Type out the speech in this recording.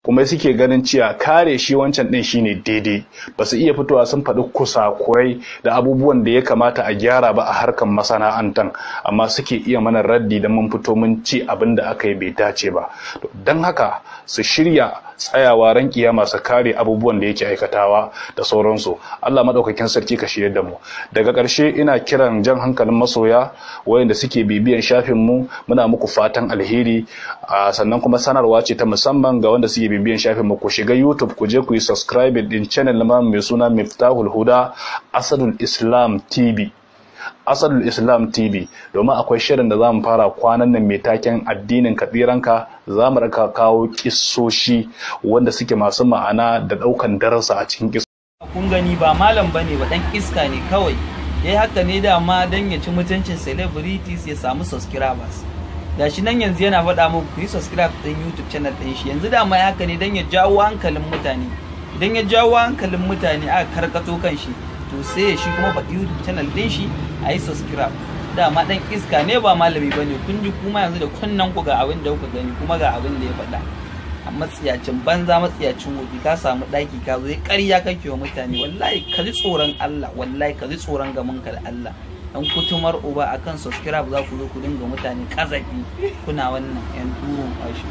Kuma suke ganin cewa kare shi wancan din shine daidai. Ba su iya fitowa sun faɗi kusakurai da abubuwan da ya kamata a gyara ba a harkar masana'antan, amma suke iya mana raddi da mun fito mun ci abin da aka yi bai dace ba. Don haka su shirya tsayawa ran kiyama su kare abubuwan da yake aikatawa da sauransu. Allah madaukakin sarki ka shirya da mu. Daga ƙarshe, ina kiran jan hankalin masoya wayanda suke bibiyan shafin mu, muna muku fatan alheri. Sannan kuma sanarwa ce ta musamman ga wanda suke bibiyan shafin mu: ku shiga YouTube, ku je ku yi subscribe din channel ma mai suna Miftahul Huda Asadul Islam TV, Asadul Islam TV, domin akwai shirin da za mu fara kwanan nan mai taken "Addinin Katsiranka". Za mu raka kawo kissoshi wanda suke masu ma'ana da daukan darasa a cikin kis. Kun gani, ba malam bane ba, dan iska ne kawai. Yayi haka ne dama dan ya ci mutuncin celebrities, ya samu subscribers. Gashi nan yanzu yana faɗa muku ku yi subscribe din YouTube channel din shi. Yanzu dama ya haka ne dan ya jawo hankalin mutane. Idan ya jawo hankalin mutane aka karkato kan shi, to sai ya shi kuma faɗi YouTube channel din shi, a yi subscribe. Dama dan iska ne, ba malami bane. Kun ji kuma yanzu da kunnen ku ga abin da kuka gani, kuma ga abin da ya faɗa. A matsiyacin banza, matsiyacin wofi, ka samu ɗaki ka zo ƙarya kake wa mutane. Wallahi ka ji tsoron Allah, wallahi ka ji tsoron gamin ka da Allah. Dan kutumar uba, akan subscribe za ku zo ku dinga mutane kazafi. Kuna wannan yan turun kwashi.